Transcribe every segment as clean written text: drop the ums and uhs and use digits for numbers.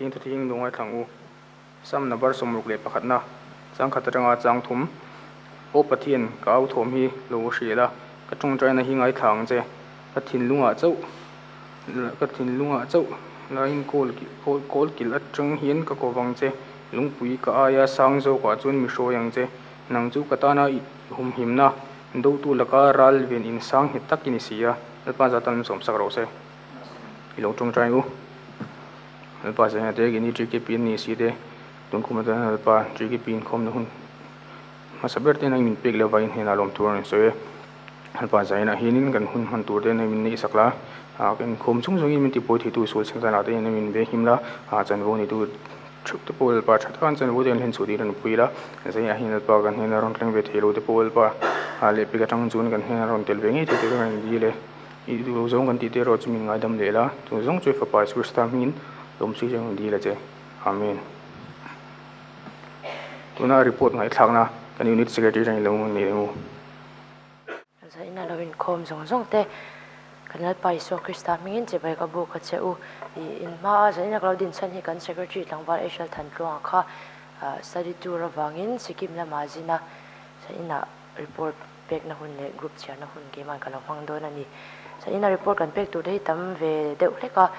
Pathian Thuthiang lo ngaithla ang u. Sam number 61 na, chang khat atanga chang thum. Aw Pathian, ka au thawm hi lo hria la, ka tawngtaina hi ngaithla ang che. Ka thinlungah chauh, ka thinlungah chauh laiin kawl kawl kilh atang hian ka ko vang che. Lungpui ka aia sang zawkah chuan mi hruai ang che. Nang chu ka tana i humhimna dotu laka ral ven in sang nghet tak i ni si a, Lalpa zat an sawmsak rawh se. I lo tawngtai u. Lalpa zaina te keini TKP an ni si te tun kum atana Lalpa TKP inkhawmna hun hmasa ber te nang min pek leh avangin hnenah lawm tur a rawn sawi e. Lalpa zainah hianin kan hun hman tur te nang min neih sak la, kan inkhawm chung chungin min tipawi theitu sual chheng zanah te hian min veng him la, chanvo neitu theuh te pawh Lalpa tha taka an chanvo te an hlen chhuah tir a nupui la, zainah hian Lalpa kan hnena rawn thleng ve thei lo te pawh Lalpa lehpek atang chuan kan hnena rawn tel ve ngei thei tur a rawn dil e. I duh zawng kan tih te erawh chu min ngaidam leh la, chu zawng chu Fapa Yesu Krista hmingin lawmsui hian rawn dil a che. Amen. Tuna report ngaihthlakna kan Unit Secretary atangin lo nei ang u. Zaina lo inkhawm zawng zawng te kan Lalpa Isua Krista hmingin chibai ka buk a che u. I in hma a zaina ka lo din chhan hi kan Secretary tlangval Aishal Thantluanga kha study tour avangin Sikkim lamah a zin a, zainah report pekna hun leh group chhiarna hun keimah ka lo hmang dawn a ni. Zaina report kan pek tur te hi tam ve deuh hlek a,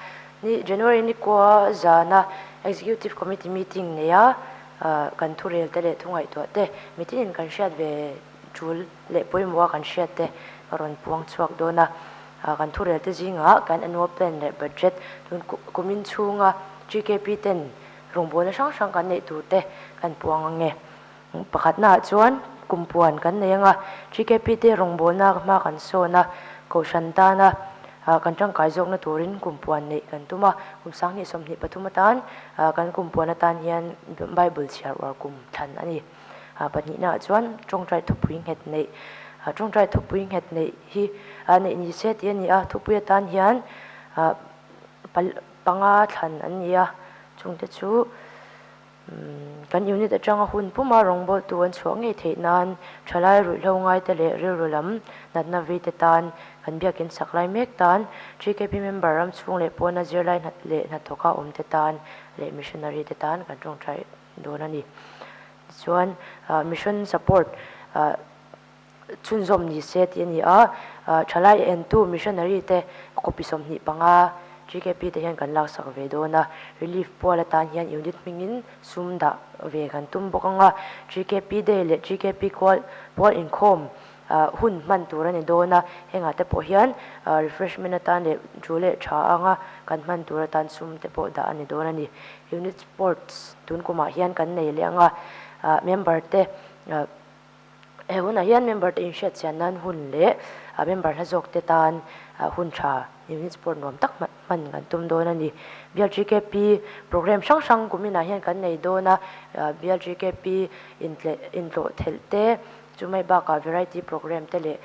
ni January ni kua zana Executive Committee meeting neia kan thurel te leh thu ngaihtuah te mitinin kan hriat ve tul leh pawimawha kan hriat te ka rawn puang chhuak dawn a. Kan thurel te zingah kan annual plan leh budget tun kumin chhunga GKP ten rawngbawlna hrang hrang kan neih tur te kan puang ang e. Pakhatnaah chuan kumpuan kan nei ang a, GKP te rawngbawlna hma kan sawn a, kohhran tana kan tangkai zawkna turin kumpuan neih kan tum a. Kum 2023 atan kan kumpuan atan hian Bible chhiar uar kum thlan a ni. Pahnihnaah chuan tawngtai thupui nghet neih, tawngtai thupui nghet neih hi neih ni se tih a ni a, thupui atan hian panga thlan an ni a, chungte chu kan unit atanga hun puma rawngbawltu an chhuah ngei theih nan thalai ruihhlo ngaite leh rilru lam natna vite tan kan biakin sak lai mek tan TKP member ram chhung leh pawna zirlai leh hnathawka awmte tan leh missionary te tan kan tawngtai dawn a ni. Tichuan mission support chhunzawm ni se tih a ni a, thalai entu missionary te copy 25 GKP te hian kan laksak ve dawn a, relief pual atan hian unit hmingin sum dah ve kan tum bawk ang a, GKP day leh GKP kual pual inkhawm hun hman tur a ni dawn a, hengah te pawh hian refreshment atan leh thu leh tha anga kan hman tur atan sum te pawh dah a ni dawn a ni. Unit sports tun kumah hian kan nei leh ang a, member te he hunah hian member te inhriat chian nan hun leh member hla zawk te tan hun tha unit sport nuam tak hman kan tum dawn a ni. BLGKP program hrang hrang kuminah hian kan nei dawn a, BLGKP intlawh thelh te Chu mai bakah variety program te leh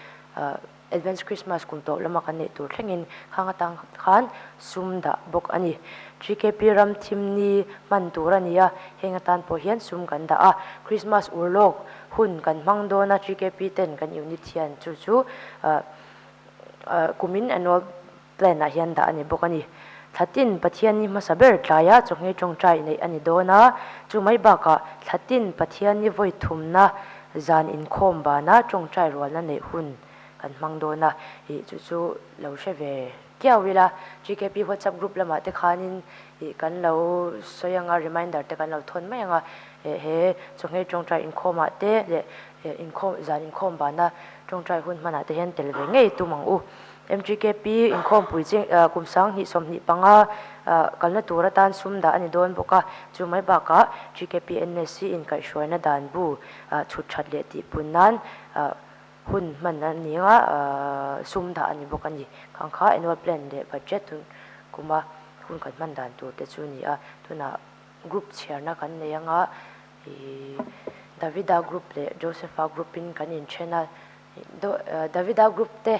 advance Christmas kum tawh lama kan neih tur thlengin khang atang khan sum dah bawk a ni. GKP ram thim ni hman tur a ni a, heng atan pawh hian sum kan dah a. Christmas urlawk hun kan hmang dawn a, GKP ten kan unit hian chu chu kumin annual plan ah hian dah a ni bawk a ni. Thlatin Pathian ni hmasa ber tlaia chawhngei tawngtai neih a ni dawn a, chu mai bakah thlatin Pathian ni vawi thumna zan inkhawm bana tawngtai rualna neih hun kan hmang dawn a, ih chu chu lo hre ve kiau ila. GKP WhatsApp group lamah te khanin ih kan lo sawi anga reminder te kan lo thawn mai anga, he chawhngei tawngtai inkhawmah te leh inkhawm zan inkhawm bana tawngtai hun hmanah te hian tel ve ngei tum ang u. MGKP inkhawmpui chi kum 2025 kalna tur atan sum dah a ni dawn bawk a, chu mai bakah GKP NSC inkaihhruaina dan bu chhut that leh tihpun nan hun hman a ni anga sum dah a ni bawk a ni. Khang kha annual plan leh budget tun kuma hun kan hman dan tur te chu a ni a, tunah group chhiarna kan nei anga Davida group leh Josepha group in kan inthen a. Davida group te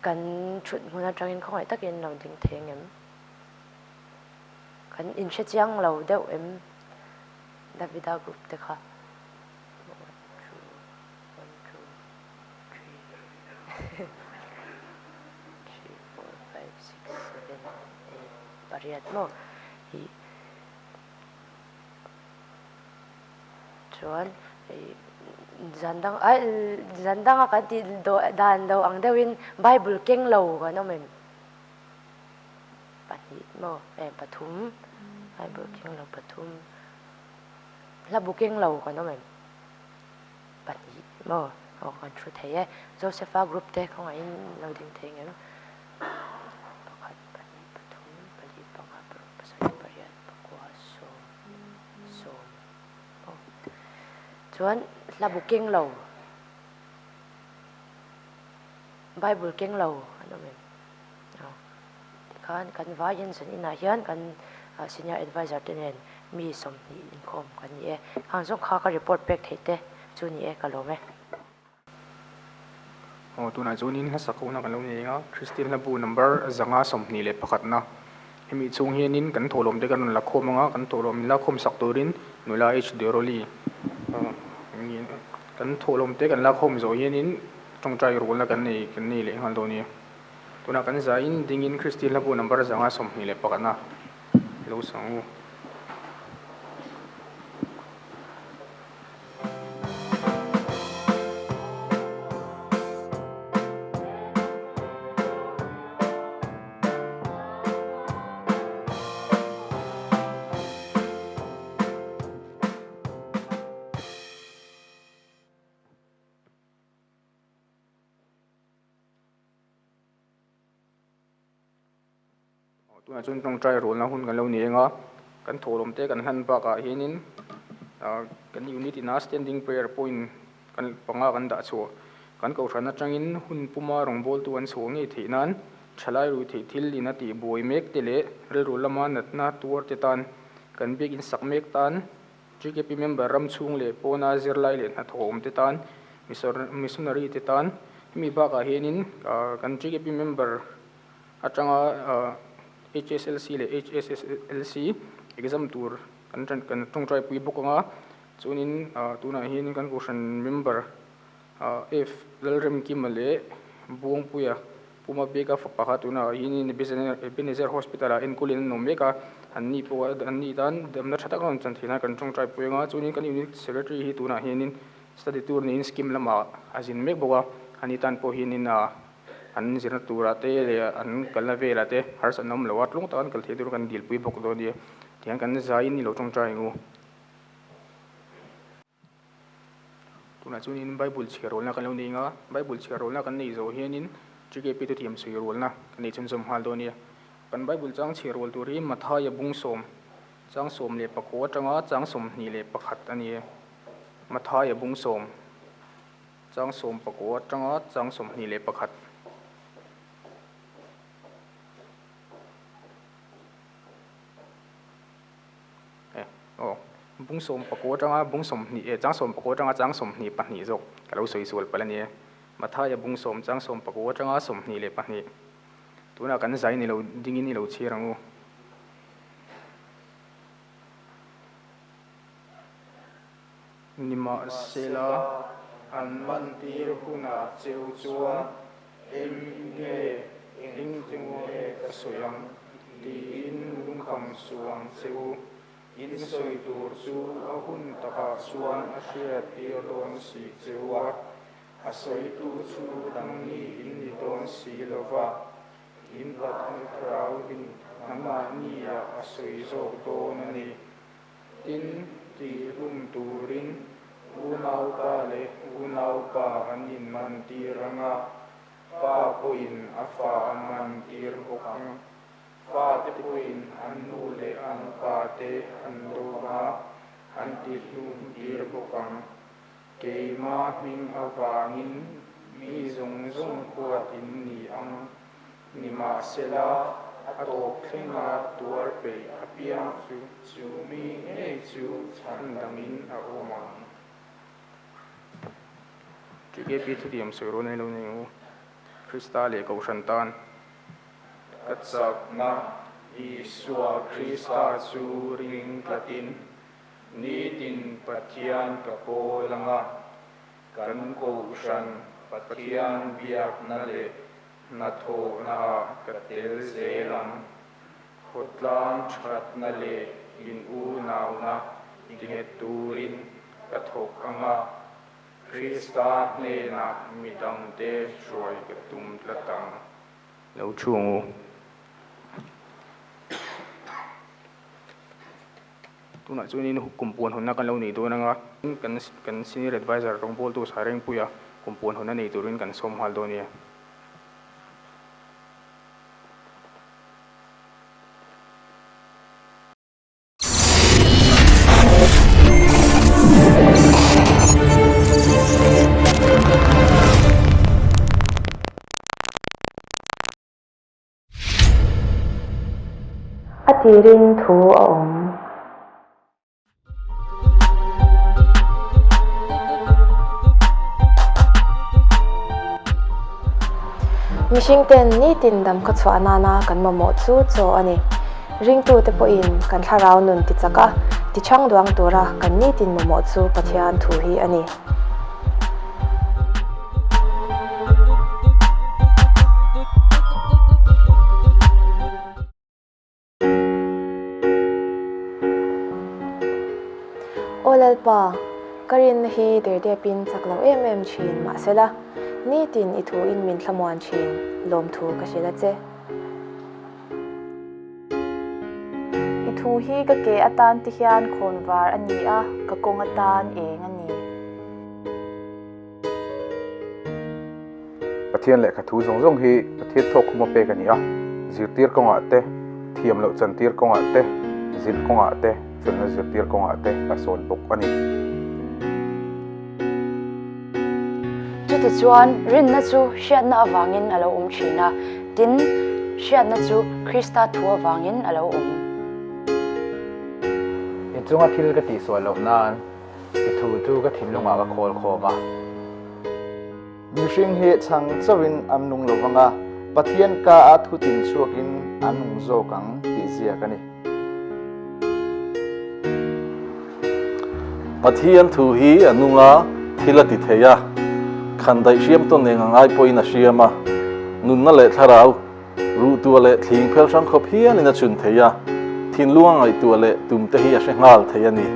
kan thut hmun atangin khawngaih takin lo ding thei ang em? Kan inhre chiang lo deuh em Davida group te kha? One two one two three three four five six seven eight pariat maw? Ih. Chuan zan dang ai zan danga kan tih dan lo ang deuhin Bible keng lo kan awm em? Pahnih maw eh pathum Bible keng lo pathum hla bu keng lo kan awm em? Pahnih maw aw kan thu thei e. Josepha group te khawngaihin lo ding thei ngem? Pakhat pahnih pathum pali panga paruk pasarih pariat pakua sawm sawm. Chuan hla bu keng lo, Bible keng lo an awm em? Tikhan kan vaiin zan inah hian kan senior advisor te nen mi 20 inkhawm kan ni e. Khang zawng kha ka report pek theih te chu ni e, ka lawm e. Aw tunah chuanin hla sak hona kan lo nei a, Kristian hla bu number 121 na hemi chhung hianin kan thawhlawm te kan rawn la khawm ang a, kan thawhlawm in la khawm sak turin nula H Deroli kan thawhlawm te kan la khawm zawh hianin tawngtai rualna kan nei kan nei leh nghal dawn a nia. Tunah kan zaiin dingin Kristian hla bu number 121 na lo sang u. Tunah chuan tawngtai rualna hun kan lo ni eng a, kan thawhlawm te kan hlan bakah hianin ah kan unit ina standing prayer pawhin kan panga kan dah chhuah. Kan kohhran atangin hun puma rawngbawltu an chhuah ngei theih nan thalai rui theih thil ina tih buai mek te leh rilru lama natna tuar te tan kan biakin sak mek tan GKP member ram chhung leh pawna zirlai leh hnathawh awm te tan missionary te tan hemi bakah hianin kan GKP member atanga HSLC leh HSSLC exam tur kan kan tawngtai pui bawk anga chuanin tunah hianin kan kohhran member F Lalremkima leh Buangpuia Puma Beka fapa kha tunah hianin Ebenezer Hospital ah enkawl in an awm mek a, an ni pawh an ni tan damna tha tak a rawn chan theih nan kan tawngtai pui anga chuanin kan unit secretary hi tunah hianin study tour niin scheme lamah a zin mek bawk a, ani tan pawh hianin An zirna turah te leh an kalna velah te harsatna awm lo a, tlung taka an kal theih tur kan dilpui bawk dawn nia. Tihian kan zaiin i lo tawngtai ang u. Tunah chuanin Bible chhiar rualna kan lo nei ang a, Bible chhiar rualna kan neih zawh hianin GKP te thiam chhui rualna kan nei chhunzawm nghal dawn nia. Kan Bible chang chhiar rual tur hi Mathaia bung sawm, chang 19 atanga chang 21 a ni e. Mathaia bung sawm. Chang 19 atanga chang 21. Eh, aw, bung 19 atanga bung 20, eh, chang 19 atanga chang 22 zawk ka lo sawi sual palh a ni e. Mathaia bung sawm chang 19 atanga 22. Tunah kan zai ni lo dingin i lo chhiar ang u. Nimahsela, an mantir hunah cheu chuan eng nge, eng chu nge ka sawi ang? tiin lungkham suh ang che u. In sawi tur chu a hun takah chuan a hriattir dawn si che u a, a sawitu chu nangni in ni dawn si lo va, in Pathian Thlarauin nangmahniah a sawi zawk dawn a ni. Tin, tihhlum turin unaupa leh unaupa an inmantir ang a, pa pawhin a fa a mantir bawk ang. Fate pawhin an nu leh an pate an do ang a, an tihlumtir bawk ang. Keima hming avangin mi zawng zawng huat in ni ang. Nimahsela, a tawp thlenga tuar peih apiang chu chu mi ngei chu chhandangin a awm ang. TKP thutiam sawi rual nei lo nei u, Krista leh Kohhran tan ka chakna Isua Krista chu ring tlatin nitin Pathian ka pawl anga kan Kohhran Pathian biakna leh Hnathawhnaah ka tel zel ang. Khawtlang thatna leh in unauna tinghet turin ka thawk ang a, Krista hnenah mi dangte hruai ka tum tlat ang. Lo thu ang u. Tunah chuanin kum puan hawnna kan lo nei dawn ang a, kan kan Senior Adviser rawngbawltu Sairengpuia kum puan hawnna nei turin kan sawm nghal dawn nia. A tirin thu a awm. Mihringten nitin dam khaw chhuah nana kan mamawh chu chaw a ni. Ringtute pawhin kan thlarau nun tichak a, tichhang duang tura kan nitin mamawh chu Pathian thu hi a ni. Aw Lalpa, ka rinna hi derdepin chak lo em em thin mahsela, nitin i thuin min thlamuan thin, lawmthu ka hrilh a che. I thu hi ka ke atan te hian khawnvar a ni a, ka kawng atan eng a ni. Pathian lehkha thu zawng zawng hi Pathian thawkkhuma pek a ni a, zirtir kawngah te, thiam loh chantir kawngah te, zilh kawngah te, felna zirtir kawngah te a sawn bawk a ni. Chutichuan, rinna chu hriatna avangin a lo awm thin a, tin, hriatna chu Krista thu avangin a lo awm. I chunga thil ka tihsual loh nan i thu chu ka thinlungah ka khawl khawm a. Mihring hi chhang chauhin an nung lo vang a, Pathian ka a thutin chhuakin an nung zawk ang tih ziak a ni. Pathian thu hi a nung a, thil a ti thei a, khan daih hriam tawn eng a ngai pawhin a hriam a, nunna leh thlarau, ruhtuah leh thling phel hrang khawp hialin a chhun thei a, thinlung a ngaihtuah leh tum te hi a hre nghal thei a ni.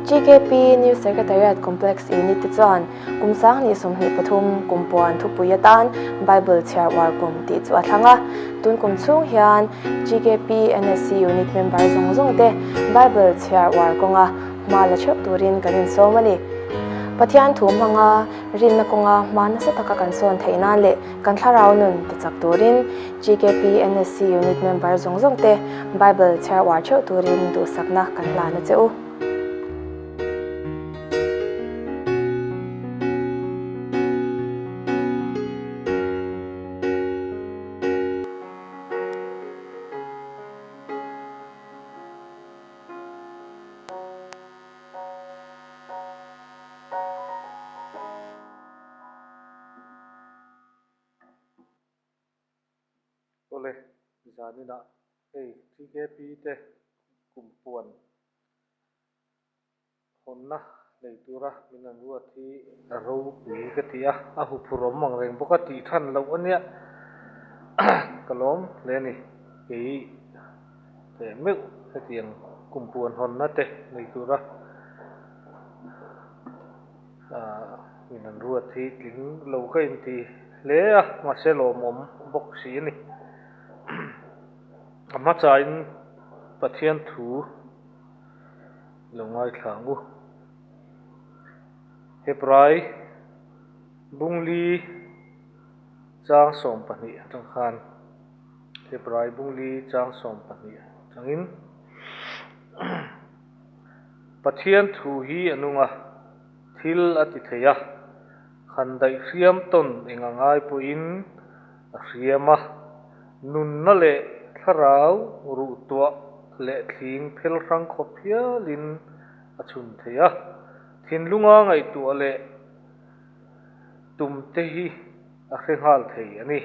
GKP New Secretariat Complex Unit te chuan kum 2024 kum puan thupui atan Bible chhiar uar kum tih chu a thlang a. Tun kum chhung hian GKP NSC Unit member zawng zawng te Bible chhiar uar kawnga hma la theuh turin kan insawm a ni. Pathian thu hmanga rinna kawnga hma nasa taka kan sawn theih nan leh kan thlarau nun tichak turin GKP NSC Unit member zawng zawng te Bible chhiar uar theuh turin duhsakna kan hlan a che u. Awle, zaninah hei TKP te kum puan hawnna nei tura min an ruat hi a ropui ka ti a, a huphurhawm ang reng bawk a tih than loh a nia ka lawm hle a ni. Kei teh meuh hetiang kum puan hawnna te nei tura Ahh min an ruat hi tling lo ka inti hle a, mahse lawmawm bawk si a ni. A hmachain Pathian thu lo ngaithla ang u. Hebrai bungli chang 12 atang khan Hebrai bungli chang 12 atangin Pathian thu hi a nung a, thil a ti thei a, han daih hriam tawn eng a ngai pawhin a hriam a, nunna leh thlarau ruh tuah leh thling phel hrang khawp hialin a chhun thei a, thinlunga ngaihtuah leh tum te hi a hre nghal thei a ni.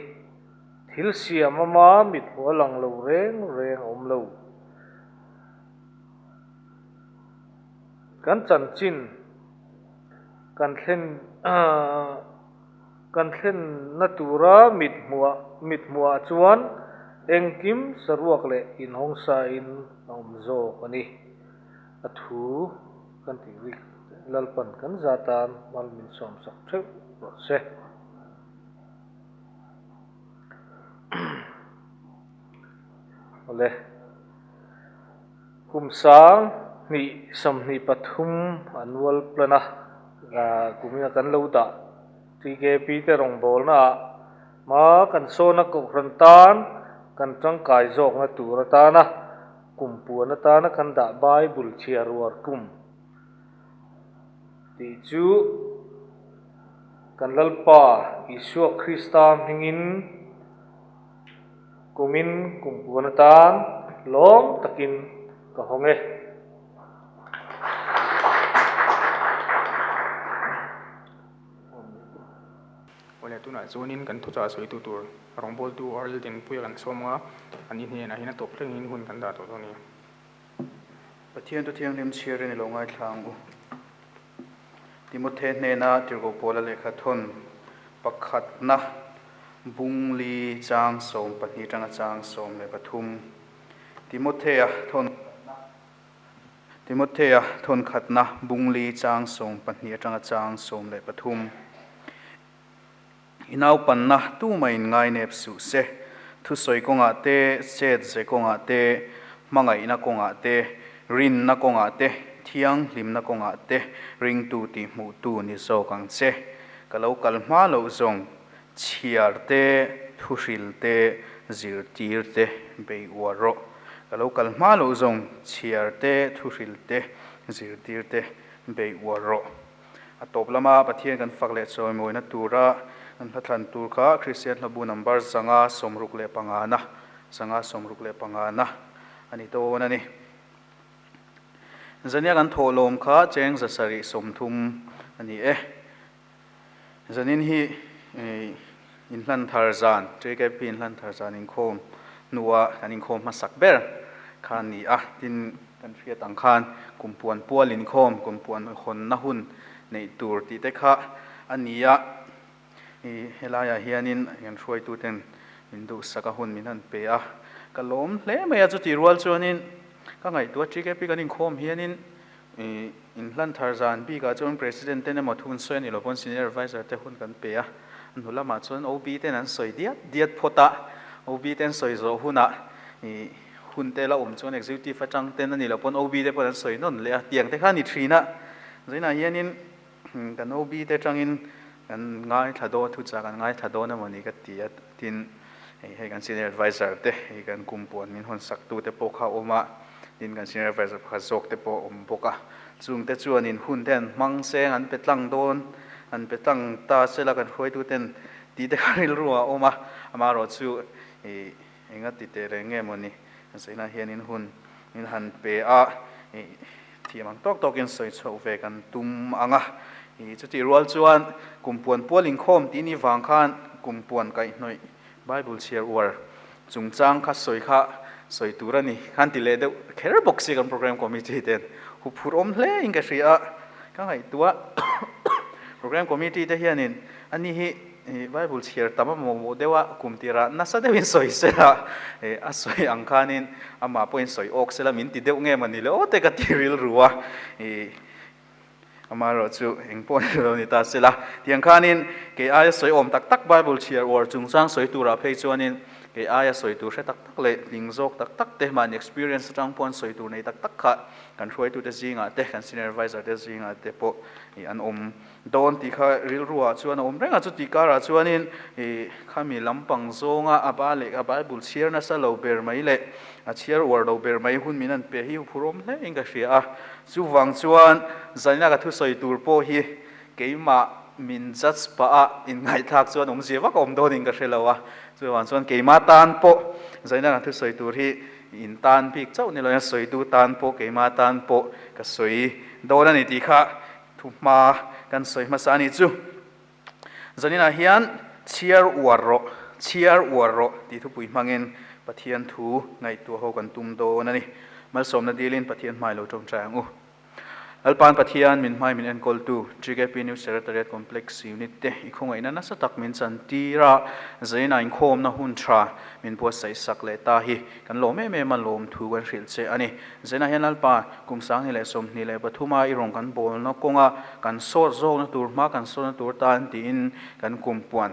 Thil siam ama mithmuh a lang lo reng reng a awm lo. Kan chanchin kan thlen kan thlenna tura mit hmuah mit hmuah chuan engkim saruak leh inhawngsain a awm zawk a ni. A thu kan tih rik Lalpan kan za tan mal min sawmsak theuh rawh se. Awle. Kum 2023 annual plan a kumina kan lo dah TKP te rawngbawlna ah hma kan sawn a kohhran tan kan tangkai zawkna tur atana kum puan atana kan dah Bible chhiar uar kum tih chu kan Lalpa Isua Krista hmingin Kumin kum puan atan lawm takin ka hawng e. Awle tunah chuanin kan thuchah sawitu tur rawngbawltu Arl Dinpuia kan sawm anga an i hnenah hian a tawp thlengin hun kan dah tawh dawn a ni. Pathian tu thianghlim chhiarin i lo ngaithla ang u. Timothe hnena Tirhkoh Paula lehkha thawn pakhatna bungli chang 12 tanga chang 13. Timothea thawn Timothea thawn khatna bungli chang 12 atanga chang 13. I naupanna tumah in ngainep suh se. Thusawi kawngah te, chet ze kawngah te, hmangaihna kawngah te, rinna kawngah te, thianghlimna kawngah te ringtu tih hmuhtu ni zawk ang che. Ka lo kal hma loh zawng, chhiar te, thuhril te, zirtir te bei uar rawh. Ka lo kal hma loh zawng, chhiar te, thuhril te, zirtir te bei uar rawh. A tawp lama Pathian kan fak leh chawimawina tura kan hla thlan tur kha Kristian hlabu number 565 na, 565 na a ni dawn a ni. Zania kan thawhlawm kha cheng 730 a ni e. Zanin hi inhlan thar zan, TKP inhlan thar zan inkhawm hnua kan inkhawm hmasak ber kha a ni a. Tin, kan hriat ang khan kum puan pual inkhawm, kum puan hawnna hun neih tur tih te kha a ni a. Helaiah hianin kan hruaituten min duhsak a hun min han pe a. Ka lawm hle mai a, chutih rual chuanin ka ngaihtuah TKP kan inkhawm hianin Inhlan thar zan bikah chuan President ten emaw thu an sawi a ni lo pawn Senior Adviser te hun kan pe a, a hnu lamah chuan OB ten an sawi diat diat phawt a, OB te an sawi zawh hunah ih hun te la awm chuan Executive atang ten a ni lo pawn OB te pawh an sawi nawn leh a, tiang te kha a ni thin a, zainah hianin kan OB te atangin kan ngaithla dawn thuchah kan ngaithla dawn emaw ni ka ti a, tin hei kan Senior Adviser te hei kan kumpuan min hawn sak tu te pawh kha a awm a. Tin, kan senior advisor pakhat zawk te pawh a awm bawk a. Chungte chuanin hun te an hmang seng, an pe tlang dawn, an pe tlang ta sela kan hruaitu ten tih te kha rilru a awm a. Amaherawh chu ih enga ti teh reng nge mawni kan sawi lai hianin hun min han pe a, ih thiam ang tawk tawkin sawi chhoh ve kan tum ang a. Ih chutih rual chuan kum puan pual inkhawm tih ni vang khan kum puan kaihhnawih Bible chhiar uar chungchang kha sawi kha sawi tur a ni. Khan ti leh deuh kher bawk si kan program committee ten hu phur awm hle in ka hria a, ka ngaihtuah program committee te hianin ani hi Bible chhiar tam a mawhmawh deuh a, kum tirah nasa deuhin sawi sela a sawi ang khanin amah pawhin sawi awk sela min ti deuh nge mawni le aw te ka ti rilru a. Amaherawh chu eng pawh ni lo ni ta sela. Tiang khanin kei aia sawi awm tak tak Bible chhiar uar chungchang sawi turah phei chuanin kei aia sawi tur hre tak tak leh tling zawk tak tak te mahni experience atang pawh an sawi tur nei tak tak kha kan hruaitute zingah te kan senior advisor te zingah te pawh ih an awm dawn tih kha rilruah chuan a awm reng a. Chutih karah chuanin ih khami lampang zawnga a ba leh a Bible chhiar nasa lo ber mai leh a chhiar uar lo ber mai hun min an pe hi phurawm hle in ka hria a. Chuvang chuan zaina ka thusawi tur pawh hi keimah min judge pah a inngaihthlak chuan awmzia vak a awm dawnin ka hre lo a. Chuvang chuan keimah tan pawh zaina ka thusawi tur hi in tan bik chauh ni loin sawitu tan pawh keimah tan pawh ka sawi dawn a ni tih kha thuhma kan sawi hmasa a ni chu. Zaninah hian chhiar uar rawh, chhiar uar rawh tih thupui hmangin Pathian thu ngaihtuah ho kan tum dawn a ni. Malsawmna dilin Pathian hmai lo tawngtai ang u. Lalpa'n Pathian min hmai min enkawltu GKP New Secretariat Complex Unit te i khawngaihna nasa tak min chantir a, zaina inkhawmna hun tha min buatsaih sak leh ta hi kan lawm em em a, lawmthu kan hrilh che a ni. Zaina hian Lalpa kum 2023 a i rawn kan bawlna kawnga kan sawt zawkna tur hma kan sawtna tur tan tiin kan kumpuan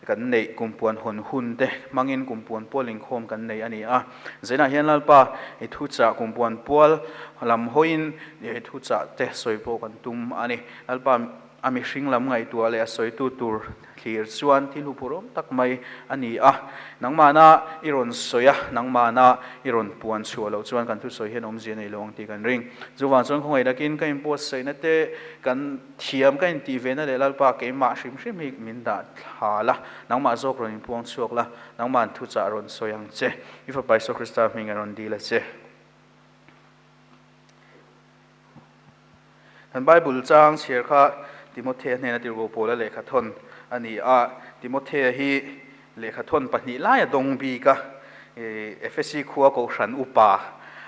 Kan neih kumpuan hawn hun te hmangin kumpuan pual inkhawm kan nei a ni a. Zainah hian Lalpa i thuchah kumpuan pual lam hawiin i thuchah te sawi pawh kan tum a ni. Lalpa a mihring lam ngaihtuah leh a sawitu tur thlir chuan thil huphurhawm tak mai a ni a. Nangmahna i rawn sawi a, nangmahna i rawn puan chhuah loh chuan kan thusawi hian awmzia nei lo ang tih kan ring. Chuvang chuan khawngaih takin ka inbuatsaihna te kan. Thiam ka intih ve na leh Lalpa keimah hrim hrim hi min dah thla la, nangmah zawk rawn inpuang chhuak la, nangmah'n thuchah rawn sawi ang che. I Fapa Isua Krista hming a rawn dil a che. Kan Bible chang chhiar kha Timothea hnena tirhkoh Paula lehkha thawn a ni a. Timothea hi lehkha thawn pahnih lai a dawng bik a, Efesi khua Kohhran upa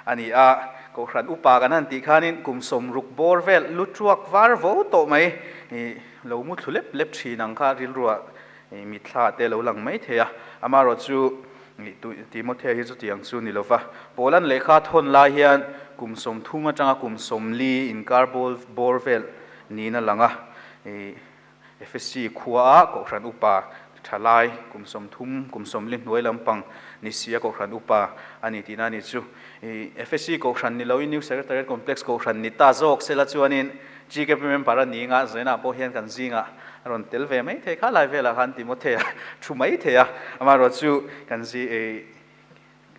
a ni a. Kohhran upa kan han tih khanin kum 60 bawr vel lu tuak var vo tawh mai lo mu thlu lep lep thin ang kha rilruah mitthla te lo lang mai thei a. Amaherawhchu Timothea hi chutiang chu ni lova, Paula'n lehkha thawn lai hian kum 30 atanga kum 40 inkar bawr vel niin a lang a. Efesi khuaa Kohhran Upa thalai kum 30, kum 40 hnuai lampang ni sia Kohhran Upa a ni tihna a ni chu. Efesi Kohhran ni loin New Secretariat Complex Kohhran ni ta zawk sela chuanin GKP member a ni nga Zainah pawh hian kan zingah a rawn tel ve mai thei kha lai velah khan Timothea thu mai thei a, amaherawhchu kan zi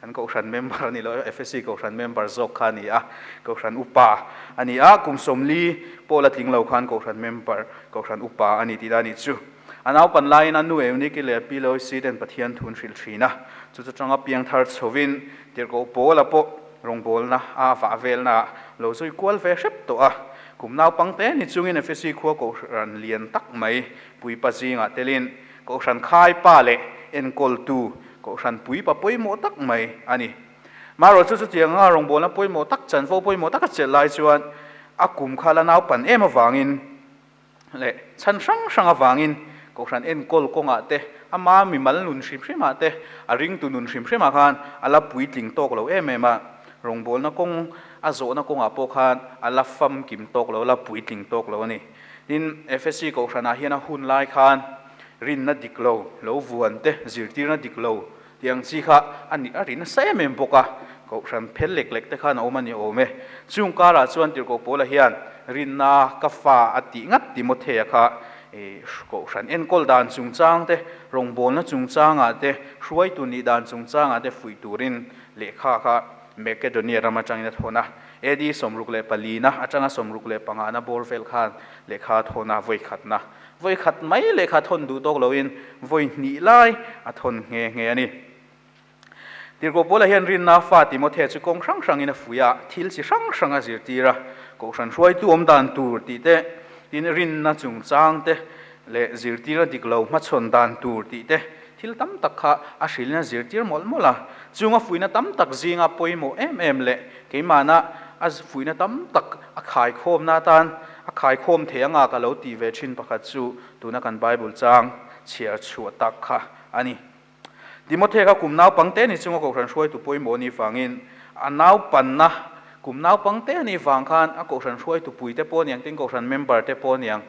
Kan Kohhran member a ni lo, FSC Kohhran member zawk kha a ni a, Kohhran upa a ni a, kum 40 pawh la tling lo khan Kohhran member, Kohhran upa a ni tih dah a nih chu. A naupan laiin a nu Eunike leh a pi Loisi ten Pathian thu an hrilh thin a, chu chu tanga piang thar chhovin Tirhkoh Paula pawh rawngbawlna a vah velnaah lo zui kual ve hrep tawh a. Kum naupangte ni chungin FSC khua Kohhran lian tak mai Puipa zingah telin Kohhran khaipa leh enkawltu Kohhran puipa pawimawh tak mai a ni. Marawh chu chutianga rawngbawlna pawimawh tak, chanvo pawimawh tak a chelh lai chuan a kum kha la naupan em avangin leh chhan hrang hrang avangin Kohhran enkawl kawngah te, ama mimal nun hrim hrimah te, a ringtu nun hrim hrimah khan a la puitling tawk lo em em a. Rawngbawlna kawng a zawhna kawngah pawh khan a la famkim tawk lo, a la puitling tawk lo a ni. Tin, Efesi Kohhranah hian a hun lai khan rinna dik lo, lo vuan te, zirtirna dik lo tih ang chi kha a nih a ri nasa em em bawk a, Kohhran phel lek lek te khan a awm a ni awm e. Chung karah chuan Tirhkoh Paula hian rinna ka fa a tih ngat Timothea kha Kohhran enkawl dan chungchang te, rawngbawlna chungchangah te, hruaitu nih dan chungchangah te fuih turin lehkha kha Makedonia ram atangin a thawn a. AD 64 na atanga 65 na bawr vel khan lehkha thawn a vawi khatna vawi khat mai lehkha thawn duh tawk loin vawi hnih lai a thawn nghe nghe a ni. Tirhkoh Paula hian rinna fa Timothea chu kawng hrang hrangin a fuih a, thil chi hrang hrang a zirtir a, Kohhran hruaitu awm dan tur tih te, tin rinna chungchang te leh zirtirna dik lo hmachhawn dan tur tih te, Thil tam tak kha a hrilhin a zirtir mawlh mawlh a, chung a fuihna tam tak zinga pawimawh em em leh keimahna a fuihna tam tak a khaikhawmna atan a khaikhawm thei anga ka lo tih ve thin pakhat chu tuna kan Bible chang chhiar chhuah tak kha a ni. Timothea kha kum naupangte ni chunga Kohhran hruaitu pawimawh a nih vangin a naupanna kum naupangte a nih vang khan a Kohhran hruaitu puite pawh a niang tin Kohhran member te pawh a niang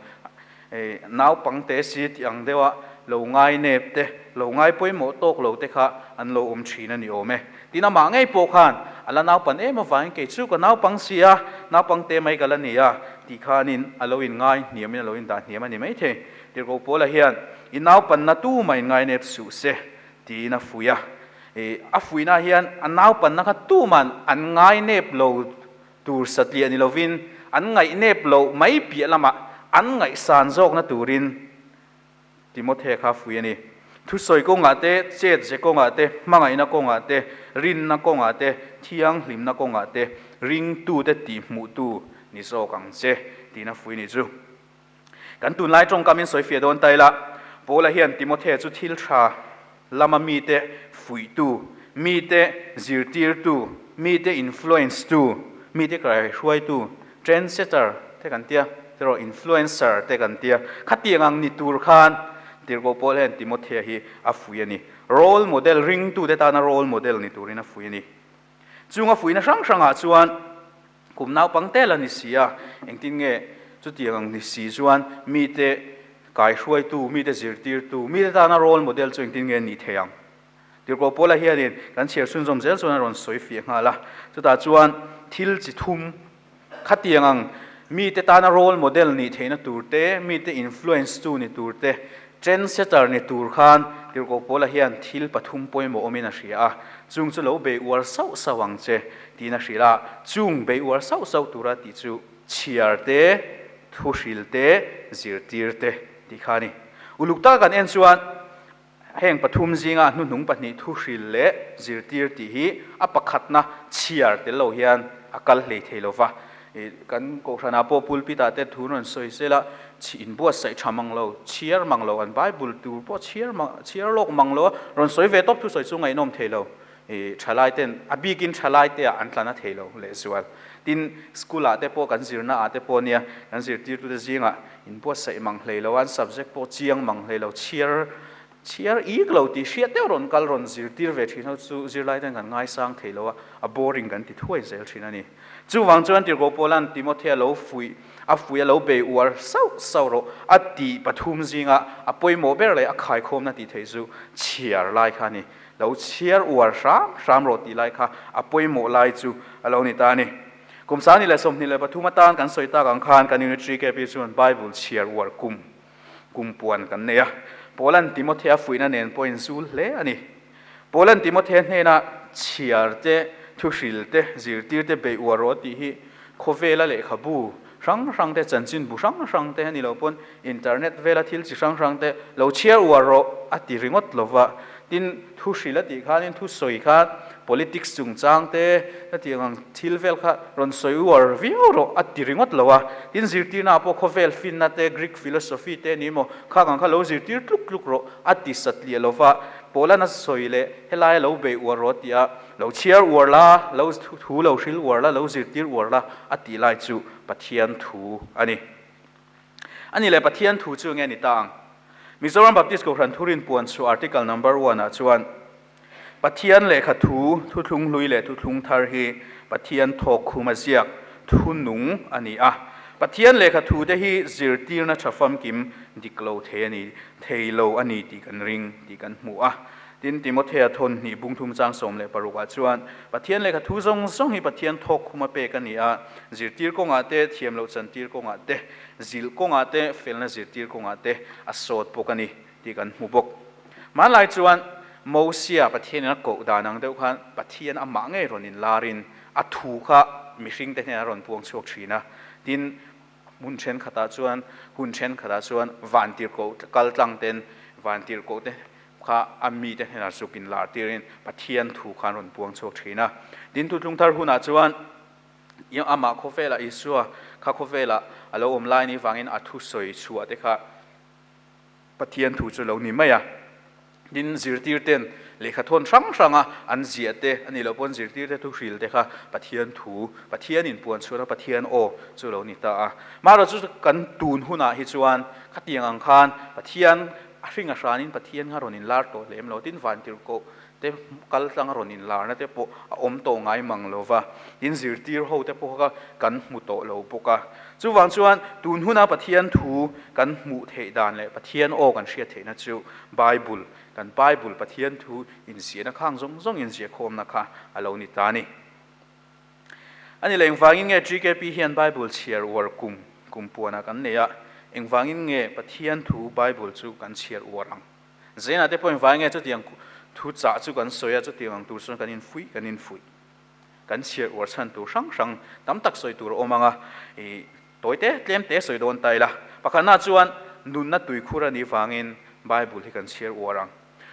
Naupangte si tih ang deuha lo ngai nep te, lo ngai pawimawh tawk lo te kha an lo awm thin a ni awm e. Tin amah ngei pawh khan a la naupan em avangin kei chu ka naupang si a, naupangte mai ka la ni a tih khanin a lo inngai hniamin a lo indah hniam a ni maithei. Tirhkoh Paula hian i naupanna tu mah inngai nep suh se tiin a fuih a. A fuihna hian a naupanna kha tuman an ngai nep lo Tur satliah ni lovin an ngaihnep loh mai piah lamah an ngaihsan zawkna turin Timothea kha fuih a ni. Thusawi kawngah te, chet ze kawngah te, hmangaihna kawngah te, rinna kawngah te, thianghlimna kawngah te, ringtute tihhmuhtu ni zawk ang che tiin a fuih a ni chu. Kan tunlai tawngkamin sawi fiah dawn ta ila, Paula hian Timothea chu thil tha lama mite fuihtu, mite zirtirtu, mite influence tu, mite kaihruaitu Trendsetter te kan tia, tiraw influencer te kan tia, khatiang ang ni tur khan Tirhkoh Paul hian Timothea hi a fuih a ni. Role model, ringtute tana role model ni turin a fuih a ni. Chung a fuihna hrang hrangah chuan kum naupang tel a ni si a, engtin nge chutiang ang ni si chuan mite kaihruaitu, mite zirtirtu, mite tana role model chu engtin nge a nih theih ang? Tirhkoh Paula hianin kan chhiar chhunzawm zel chuan a rawn sawi fiah nghal a, chutah chuan thil chi thum khatiang ang mite tana role model nih theihna tur te, mite influence tu ni tur te, trend setter ni tur khan Tirhkoh Paula hian thil pathum pawimawh awmin a hria a, chung chu lo bei uar sauh sauh ang che tiin a hrilh a, chung bei uar sauh sauh tura tih chu chhiar te, thu hril te, zirtir te tih kha a ni. Uluk taka kan en chuan Heng pathum zinga hnuhnung pahnih thuhril leh zirtir tih hi a pakhatna chhiar tel lo hian a kal hlei thei lo va. Kan Kohhranah pawh pulpit-ah te thu rawn sawi sela, inbuatsaih tha mang lo, chhiar mang lo, an Bible tur pawh chhiar chhiar lawk mang lo a, rawn sawi ve tawp thusawi chu ngaihnawm thei lo. Thalai ten, a bikin thalai te ah an tla na thei lo lehzual. Tin, school ah te pawh kan zirna ah te pawh nia, kan zirtirtute zingah inbuatsaih mang hlei lo a, an subject pawh chiang mang hlei lo, chhiar chhiar ik lo tih hriat deuh rawn kal rawn zirtir ve thin ho chu zirlai ten kan ngaisang thei lo a, a boring kan ti thuai zel thin a ni. Chuvang chuan Tirhkoh Paula'n Timothea lo fuih, a fuih a lo bei uar sauh sauh rawh a tih pathum zinga a pawimawh ber leh a khaikhawmna tih theih chu chhiar lai kha a ni. Lo chhiar uar hram hram rawh tih lai kha a pawimawh lai chu a lo ni ta a ni. Kum 2023 atan kan sawi tak ang khan kan Unit 3 KP chuan Bible chhiar uar kum kum puan kan nei a. Paula'n Timothea fuihna nen pawh inzul hle a ni. Paula'n Timothea hnena chhiar te, thuhril te, zirtir te beih uar rawh tih hi khawvela lehkhabu hrang hrang te, chanchinbu hrang hrang te a ni lo pawn internet vela thil chi hrang hrang te lo chhiar uar rawh a ti ringawt lo va. Tin, thu hrilh a tih khanin thu sawi khan politics chungchang te hetiang ang thil vel kha rawn sawi uar viau rawh a ti ringawt lo a. Tin, zirtirnaah pawh khawvel finna te, Greek philosophy te a ni maw, khang ang kha lo zirtir tluk tluk rawh a ti satliah lo va. Paulana sawi leh helaia lo bei uar rawh a ti a, lo chhiar uar la, lo thu lo hril uar la, lo zirtir uar la a tih lai chu Pathian thu a ni. A ni leh Pathian thu chu nge ni ta ang? Mizoram Baptist Kohhran Thurin puan chhuah Article Number One ah chuan Pathian lehkha thu, thuthlung hlui leh thuthlung thar hi Pathian thawk khum a ziak thu nung a ni a. Pathian lehkha thu te hi zirtirna tha famkim dik lo thei a ni, thei lo a ni tih kan ring tih kan hmu a. Tin, Timothea thawn hnih bung thum chang 16 ah chuan, Pathian lehkha thu zawng zawng hi Pathian thawk khum a pek a ni a, zirtir kawngah te, thiam loh chantir kawngah te, zilh kawngah te, felna zirtir kawngah te a sawt bawk a ni tih kan hmu bawk. Hmanlai chuan Mosia Pathianin a koh dan ang deuh khan Pathian amah ngei rawn inlarin a thu kha mihringte hnenah a rawn puang chhuak thin a. Tin, Hmun thenkhatah chuan, hun thenkhatah chuan vantirhkoh kal tlang ten vantirhkoh te kha a mite hnenah zuk in lar tirin Pathian thu kha an rawn puang chhuak thin a. Tin, Thuthlung Thar hunah chuan amah khawvelah Isua kha khawvelah a lo awm lai ni vangin a thusawi chhuah te kha Pathian thu chu lo ni mai a. Tin, zirtirten lehkha thawn hrang hranga an ziah te, a nih loh pawn zirtirte thu hril te kha Pathian thu, Pathian inpuan chhuahna Pathian aw chu lo ni ta a. Marawh chu kan tun hunah hi chuan khatiang ang khan Pathian a hring a hranin Pathian kha rawn inlar tawh lem lo. Tin, vantirhkoh te kal tlanga rawn inlarna te pawh a awm tawh ngai mang lo va, tin zirtir ho te pawh kha kan hmu tawh lo bawk a. Chuvang chuan tun huna Pathian thu kan hmuh theih dan leh Pathian aw kan hriat theihna chu Bible, kan Bible Pathian thu inziahna khang zawng zawng inziahkhawmna kha a lo ni ta a ni. A ni le, engvangin nge GKP hian Bible chhiar uar kum kum puanah kan nei a, engvangin nge Pathian thu Bible chu kan chhiar uar ang? Zena te pawhin vai nge chutiang thu chah chu kan sawi a, chutiang ang tur chuan kan infuih kan infuih. Kan chhiar uar chhan tur hrang hrang tam tak sawi tur a awm ang a, i tawi te tlem te sawi dawn ta ila. Pakhatna chuan nunna tuikhur a nih vangin Bible hi kan chhiar uar ang.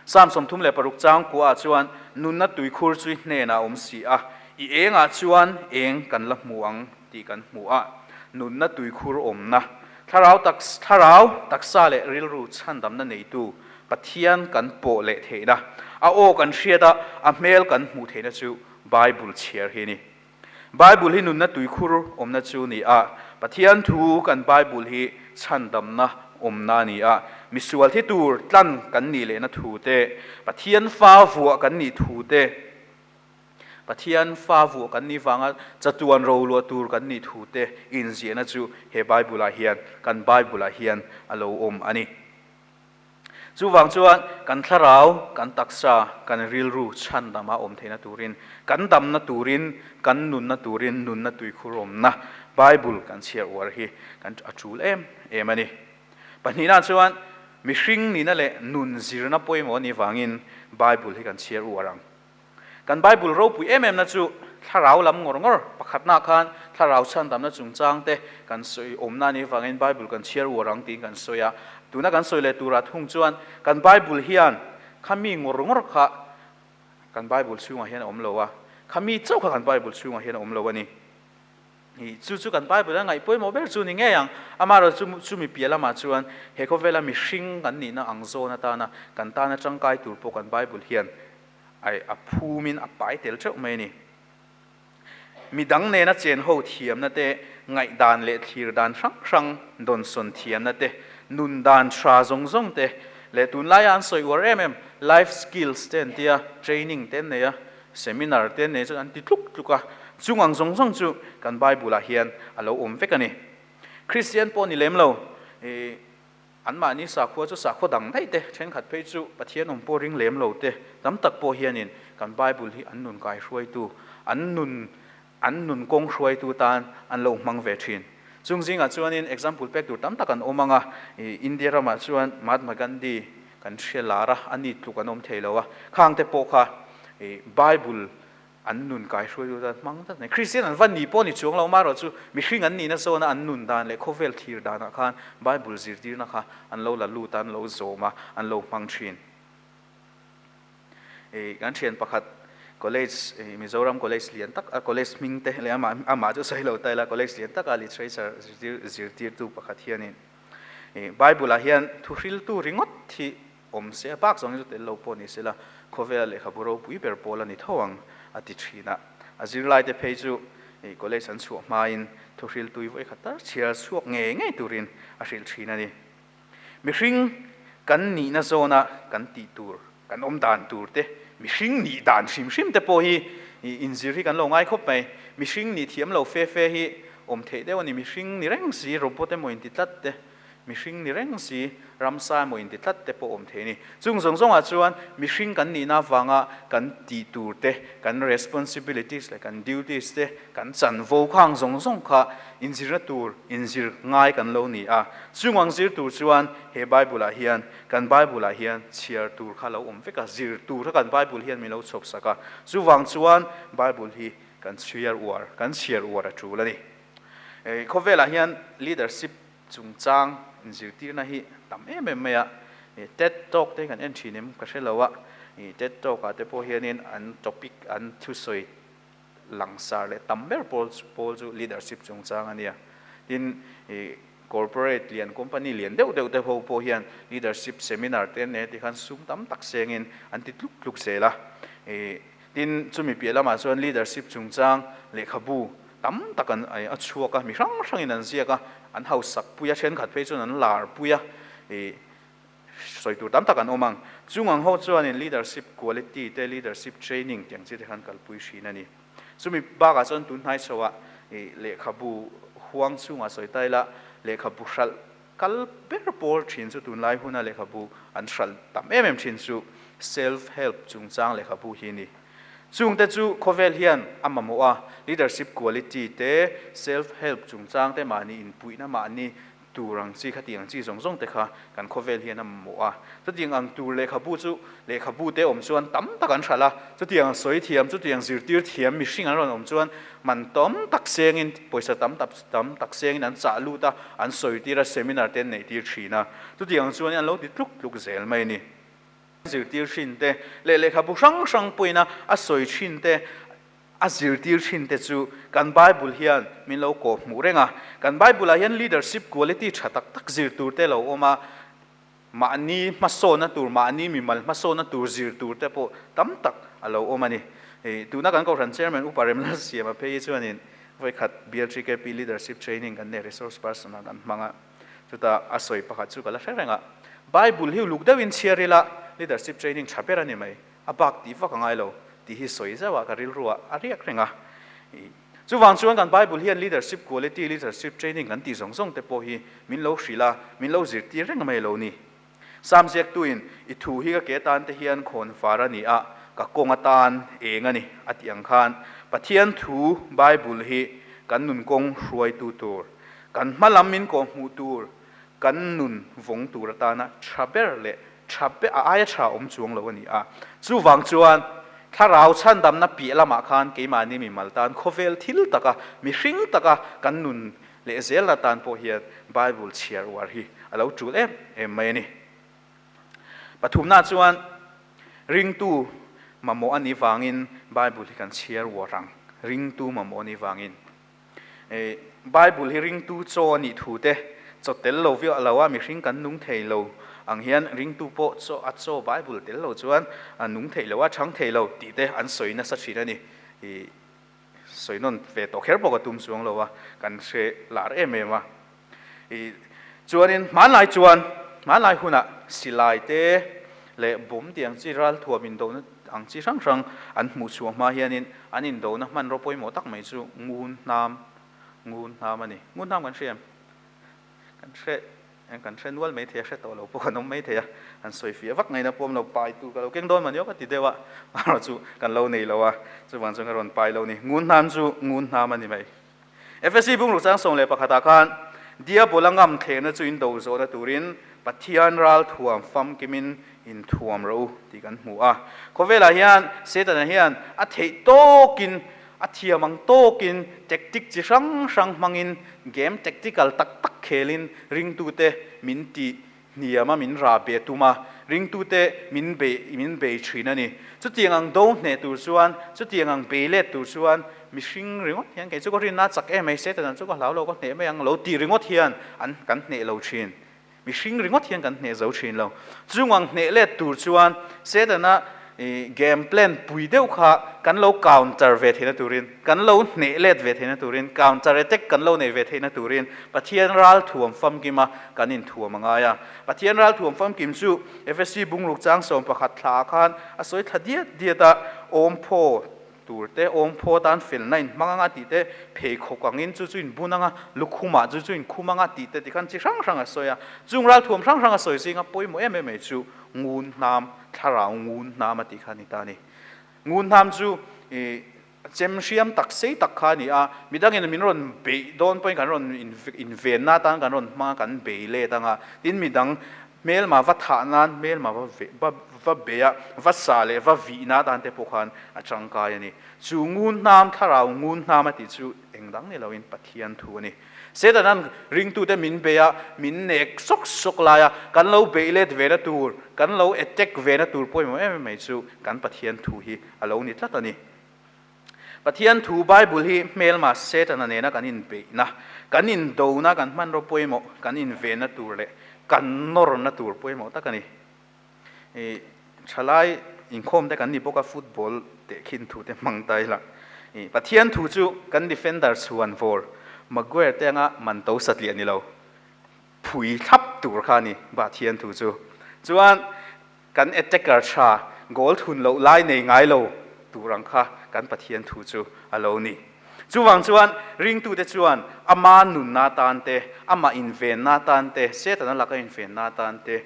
Psalm 36 chang kuahah chuan nunna tuikhur chu i hnenah a awm si a, i engah chuan eng kan la hmu ang tih kan hmu a. Nunna tuikhur awmna Thlarau tak, thlarau, taksa leh rilru chhandamna neitu Pathian kan pawh leh theihna, a aw kan hriat a, a hmel kan hmuh theihna chu Bible chhiar hi a ni. Bible hi nunna tuikhur awmna chu ni a, Pathian thu kan Bible hi chhandamna awmna a ni a, misual thi tur tlan kan nih lehna thu te, Pathian fa vuah kan nih thu te, Pathian fa vuah kan nih vanga chatuan roluah tur kan nih thu te inziahna chu he Bible ah hian, kan Bible ah hian a lo awm a ni. Chuvang chuan kan thlarau, kan taksa, kan rilru chhandama awm theihna turin, kan damna turin, kan nunna turin nunna tuikhur awmna Bible kan chhiar uar hi kan a tul em em a ni. Pahnihna chuan mihring nihna leh nun zirna pawimawh a nih vangin Bible hi kan chhiar uar ang. Kan Bible ropui em emna chu thlarau lam ngawr ngawr pakhatna khan thlarau chhandamna chungchang te kan sawi awmna anih avangin Bible kan chhiar uar ang tiin kan sawi a. Tuna kan sawi leh turah thung chuan kan Bible hian khami ngawr ngawr kha kan Bible chhungah hian a awm lo a, khami chauh kha kan Bible chhungah hian a awm lo a ni. Hi chu chu kan Bible a ngaih pawimawh ber chu ni ngei ang. Amaherawh chu chumi piah lamah chuan he khawvela mihring kan nihna ang zawn atana kan tana tangkai tur pawh kan Bible hian ai a phumin a pai tel teuh mai a ni. Midang nena chen ho thiamna te, ngaihdan leh thlir dan hrang hrang dawnsawn thiamna te, nun dan tha zawng zawng te leh tunlaia an sawi uar em em life skills te an tia, training te an nei a, Seminar te nei chuan an ti tluk tluk a, chung ang zawng zawng chu kan Bible ah hian a lo awm vek a ni. Kristian pawh ni lem lo, ih, anmahni sakhua chu sakhua dang daih te, thenkhat phei chu Pathian awm pawh ring lem lo te, tam tak pawh hianin kan Bible hi an nun kai hruaitu, an nun, an nun kawng hruaitu tan an lo hmang ve thin. Chung zingah chuanin example pek tur tam tak an awm ang a, ih, India ramah chuan Mahatma Gandhi kan hria lar a, a ni tluk an awm thei lo a, khang te pawh kha ih Bible an nun kai hruaitu tan hmang tlat mai. Kristian an va ni pawh ni chuang lo, amaherawh chu mihring an nihna zawna an nun dan leh khawvel thlir danah khan Bible zirtirna kha an lo la lut a, an lo zawm a, an lo hmang thin. Ih kan thian pakhat college ih Mizoram college lian tak a college hming te leh amah amah chu sawi lo ta ila college lian taka literature zirtir zirtirtu pakhat hianin Bible ah hian thuhriltu ringawt hi awm se a bak zawng hi chu tel lo pawh ni sela khawvela lehkhabu ropui ber pawl a ni tho ang a ti thin a. A zirlaite phei chu college an chhuah hmain thuhriltui vawi khat tar chhiar chhuak ngei ngei turin a hrilh thin a ni. Mihring kan nihna zawna kan tih tur, kan awm dan tur te, mihring nih dan hrim hrim te pawh hi inzir hi kan lo ngai khawp mai. Mihring nih thiam lo fe fe hi awm theih deuh a ni. Mihring ni reng si, robot emaw inti tlat te, mihring ni reng si, ramsa emaw inti tlat te pawh awm thei a ni. Chung zawng zawngah chuan mihring kan nihna avanga kan tih tur te, kan responsibilities leh kan duties te, kan chanvo khang zawng zawng kha inzirna tur, inzir ngai kan lo ni a. Chung ang zir tur chuan he Bible ah hian Kan Bible-ah hian chhiar tur kha lo awm vek a, zir tur kha kan Bible hian min lo chhawp sak a. Chuvang chuan Bible hi kan chhiar uar, kan chhiar uar a tul a ni. Khawvelah hian leadership chungchang inzirtirna hi tam em em mai a. TED Talk te kan en thin em ka hre lo a, TED Talk-ah te pawh hianin an topic, an thusawi langsar leh tam ber pawl pawl chu leadership chungchang a nia. Tin, ih corporate lian, company lian deuh deuh te ho pawh hian leadership seminar te an nei a tikhan sum tam tak sengin an ti tluk tluk zel a. Ih tin, chumi piah lamah chuan leadership chungchang lehkhabu tam tak an a chhuak a, mi hrang hrangin an ziak a, an hausak pui a, thenkhat phei chuan an lar pui a. Ih Sawi tur tam tak an awm ang. Chung ang ho chuanin leadership quality te, leadership training tih ang chi te khan kalpui hrin a ni. Chumi bakah chuan tun hnai chhoah ih lehkhabu huang chhungah sawi ta ila, lehkhabu hralh kal ber pawl thin chu tunlai huna lehkhabu an hralh tam em em thin chu self help chungchang lehkhabu hi a ni. Chungte chu khawvel hian a mamawh a, leadership quality te, self help chungchang te mahni inpuihna mahni Tur ang chi khatiang chi zawng zawng te kha kan khawvel hian a mamawh a. Chutiang ang tur lehkhabu chu lehkhabu te awm chuan tam tak an hralh a, chutiang sawi thiam, chutiang zirtir thiam mihring an rawn awm chuan man tam tak sengin, pawisa tam tak tam tak sengin an chah lut a, an sawitir a, seminar te an neihtir thin a. Chutiang chuan an lo ti tluk tluk zel mai a ni. Zirtir thin te leh lehkhabu hrang hrang pawhin a a sawi thin te, A zirtir thin te chu kan Bible hian min lo kawh hmuh reng a. Kan Bible ah hian leadership quality tha tak tak zir tur te lo awm a, mahni hmasawnna tur, mahni mimal hmasawnna tur zir tur te pawh tam tak a lo awm a ni. Tuna kan Kohhran Chairman Upa Remlal Siama phei hi chuanin vawikhat BLTKP Leadership Training kan nei resource person ah kan hmang a, chutah a sawi pakhat chu ka la hre reng a, Bible hi uluk deuhin chhiar ila Leadership Training tha ber a ni mai, a bak tih vak a ngai lo tih hi sawi zauh a ka rilru ah a riak reng a. Chuvang chuan kan Bible hian leadership quality, leadership training kan tih zawng zawng te pawh hi min lo hrilh a, min lo zirtir reng mai lo ni. Sam ziaktuin, I thu hi ka ke tan te hian khawn far a ni a, ka kawng atan eng a ni, a tih ang khan Pathian thu Bible hi kan nun kawng hruaitu tur, kan hma lam min kawhhmuh tur, kan nun vawng tur atana tha ber leh tha ber a aia tha awm chuang lo a ni a. Chuvang chuan thlarau chhandamna piah lamah khan keimahni mimal tan khawvel thil taka mihring taka kan nun leh zel atan pawh hian Bible chhiar uar hi a lo tul em em mai a ni. Pathumna chuan ringtu mamawh a nih vangin Bible hi kan chhiar uar ang. Ringtu mamawh a nih vangin. Bible hi ringtu chaw a nih thu te, chaw tel lo viau lo a mihring kan nung thei lo ang hian ringtu pawh chaw a chaw Bible tel lo chuan a nung thei lo a, chhang thei lo tih te an sawi nasa thin a ni. Sawi nawn ve tawh kher pawh ka tum chuang lo a, kan hre lar em em a. Chuanin hmanlai chuan hmanlai hunah silai te leh bawm tih ang chi ralthuam indona ang chi hrang hrang an hmuh chhuah hma hianin an indona hmanraw pawimawh tak mai chu ngun hnam ngun hnam a ni. Ngun hnam kan hria em? Kan hre kan hre nual mai thei a, hre tawh lo pawh kan awm mai thei a, han sawi fiah vak ngaihna pawh awm lo, pai tur ka lo keng dawn mah ni aw ka ti deuh a, amaherawh chu kan lo nei lo a, chuvang chuan ka rawn pai lo a ni. Ngun hnam chu ngun hnam a ni mai. Efesi bungruk chang 11 ah khan Diabola ngam thlehna chu in do zawhna turin Pathian ral thuam famkimin in thuam rawh u tih kan hmu a. Khawvelah hian Setana hian a theih tawkin, a thiam ang tawkin tactic chi hrang hrang hmangin game tactical tak tak khelin ringtute min tih hniam a min rah be tum a, ringtute min bei min bei thin a ni. Chutiang ang do hneh tur chuan, chutiang ang bei let tur chuan mihring ringawt hian kei chu ka rinna a chak em mai, Satan chu ka hlau lo, ka hneh mai ang lo tih ringawt hian an kan hneh lo thin. Mihring ringawt hian kan hneh zo thin lo. Chung ang hneh let tur chuan Setana game plan pui deuh kha kan lo counter ve theihna turin, kan lo hneh let ve theihna turin, counter attack kan lo nei ve theihna turin Pathian ral thuam famkima kan inthuam a ngai a. Pathian ral thuam famkim chu Efesi bungruk chang 11 thla ah khan a sawi thla diat diat a, awmphaw tur te, awmphaw tan felna in hmang anga tih te, pheikhawk angin chu chu in bun anga, lukhumah chu chu in khum anga tih te tikhan chi hrang hrang a sawi a. Chung ral thuam hrang hrang a sawi zinga pawimawh em em mai chu ngun hnam, thlarau ngun hnam a tih kha a ni ta a ni. Ngun hnam chu ih chem hriam tak sei tak kha a ni a, midangin min rawn beih dawn pawhin kan rawn invenna atan kan rawn hmang a, kan bei let anga, tin midang hmelma va thah nan, hmelma va va bei a, va sa leh va vihna atan te pawh khan a tangkai a ni. Chu ngun hnam, thlarau ngun hnam a tih chu eng dang ni loin Pathian thu a ni. Setanan ringtute min bei a, min nek sawk sawk lai a, kan lo beih let ve na tur, kan lo attack ve na tur pawimawh em em mai chu kan Pathian thu hi a lo ni tlat a ni. Pathian thu Bible hi hmelma Setana nena kan inbeihna, kan indona, kan hmanraw pawimawh, kan invenna tur leh kan nawrna tur pawimawh tak a ni. I thalai inkhawm te kan ni bawk a, football tehkhin thu te hmang ta ila. I Pathian thu chu kan defender chhuan vawr Maguire te anga man to satliah ni lo, phui thlap tur kha a ni Pathian thu chu. Chuan Kan attacker tha goal thun loh lai nei ngai lo tur ang kha kan Pathian thu chu a lo ni. Chuvang chuan ringtute chuan ama nunna tan te, amah invenna tan te, Setana laka invenna tan te,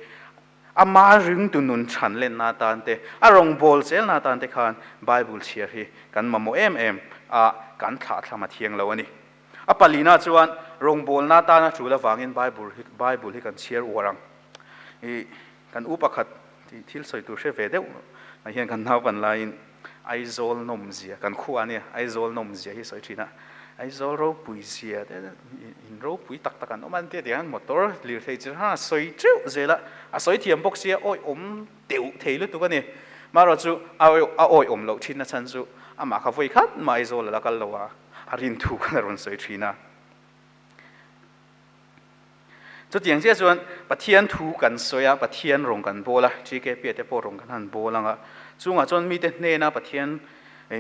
ama ringtu nun chhan lenna tan te, a rawngbâwl zelna tan te khan Bible chhiar hi kan mamawh em em a, kan thlahthlam a thiang lo a ni. A palina chuan rawngbâwlna tana ṭul avangin Bible hi kan chhiar uar ang. I kan u pakhat tih thil sawi tur hre ve deuh mai hian kan naupan laiin Aizawl nawm zia kan khua ania Aizawl nawm zia hi sawi thin a, Aizawl ropui zia te in ropui tak tak an awm a an tia tiang hian motor lirthei chi hrang a sawi teuh zel a, a sawi thiam bawk sia awi awm deuh thei lutuk a ni. Marawh chu a awi awm loh thin na chhan chu amah kha vawi khat mah Aizawl a la kal lo a, a rin thu khan a rawn sawi thin a. Chutiang chiah chuan Pathian thu kan sawi a, Pathian rawng kan bawl a, TKP-a te pawh rawng kan han bawl ang a. Chungah chuan mite hnena Pathian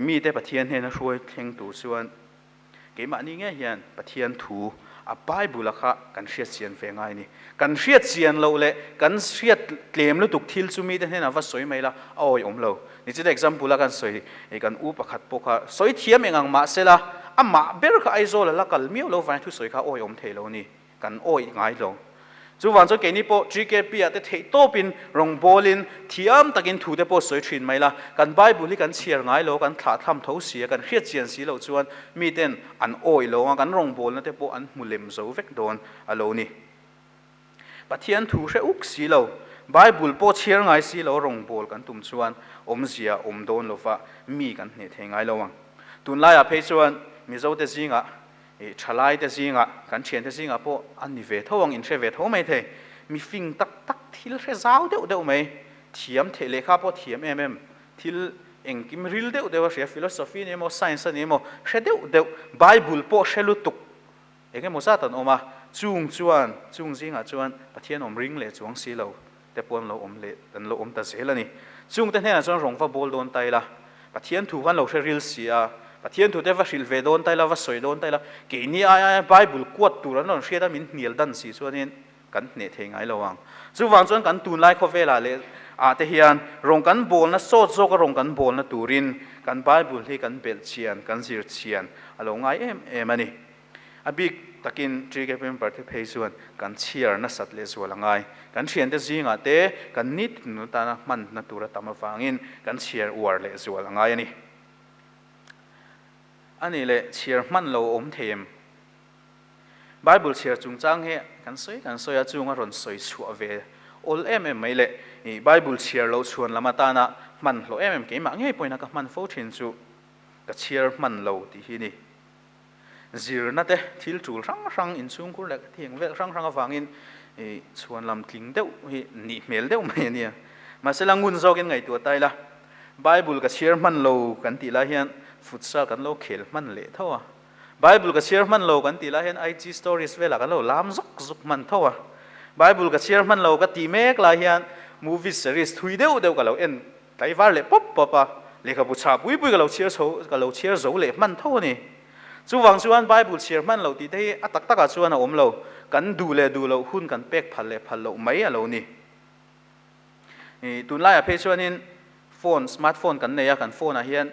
Mite Pathian hnena hruai thleng tur chuan keimahni ngei hian Pathian thu a Bible-a kha kan hriat chian ve ngai a ni. Kan hriat chian loh leh kan hriat tlem lutuk thil chu mite hnenah va sawi mai la a awihawm lo. Nichina example-a kan sawi kan u pakhat pawh kha sawi thiam eng ang mah sela amah ber kha Aizawl a la kal miau lo vangin thusawi kha a awihawm thei lo a ni. Kan awih ngai lo. Chuvang chuan keini pawh GKP ah te theih tawpin rawngbawlin thiam takin thu te pawh sawi thin mai la, kan Bible hi kan chhiar ngai lo, kan thlahthlam tho si a, kan hriat chian si loh chuan miten an awih lo ang a, kan rawngbawlna te pawh an hmu lem zo vek dawn a lo ni. Pathian thu hre uk si lo, Bible pawh chhiar ngai si lo rawngbâwl kan tum chuan awmzia awm dawn lova mi kan hneh thei ngai lo ang. Tunlaiah phei chuan Mizote zingah Ih, thalaite zingah, kan thiante zingah pawh a ni ve tho ang, inhre ve tho mai thei. Mi fing tak tak, thil hre zau deuh deuh mai, thiam theih lehkha pawh thiam em em, thil engkim ril deuh deuh a hria, philosophy ni emaw, science a ni emaw, hre deuh deuh, Bible pawh hre lutuk eng emaw zat an awm a, chung chuan, chung zingah chuan Pathian awm ring leh chuang si lo te pawh an lo awm leh, an lo awm ta zel a ni. Chungte hnenah chuan rawng va bawl dawn ta ila, Pathian thu khan lo hre ril si a, Pathian thu te va hrilh ve dawn ta ila, va sawi dawn ta ila, keini ai aia Bible kuat tur an rawn hriat a, min hnial dan si chuanin kan hneh thei ngai lo ang. Chuvang chuan kan tunlai khawvelah leh ah te hian rawng kan bawlna sawt zawka rawng kan bawlna turin kan Bible hi kan belh chian, kan zir chian a lo ngai em em a ni. A bik takin TK member te phei chuan kan chhiar nasat leh zual a ngai. Kan thiante zingah te kan nitin nun atana hmanna tur a tam avangin kan chhiar uar leh zual a ngai a ni. A nih leh chhiar hman lo a awm thei em? Bible chhiar chungchang hi kan sawi kan sawi a, chung a rawn sawi chhuah ve awl em em mai leh Bible chhiar loh chhuan lam atana hman hlawh em em keimah ngei pawhin a ka hman fo thin chu ka chhiar hman lo tih hi a ni. Zirna te thil tul hrang hrang inchhungkhur leh thiang vel hrang hrang avangin chhuan lam tling deuh hi nih hmel deuh mai a nia. Mahsela ngun zawkin ngaihtuah ta ila, Bible ka chhiar hman lo kan tih lai hian futsal kan lo khel hman leh tho a. Bible ka chhiar hman lo kan tih lai hian IG stories velah kan lo lam zuk zuk hman tho a. Bible ka chhiar hman lo ka tih mek lai hian movie series thui deuh deuh ka lo en Tlaivar leh pawp pawp a, lehkhabu chhah pui pui ka lo chhiar chho, ka lo chhiar zo leh hman tho a ni. Chuvang chuan Bible chhiar hman loh tih te hi a tak takah chuan a awm lo, kan duh leh duh loh hun kan pek phal leh phal loh mai a lo ni. Tunlaiah phei chuanin phone, smart phone kan nei a, kan phone ah hian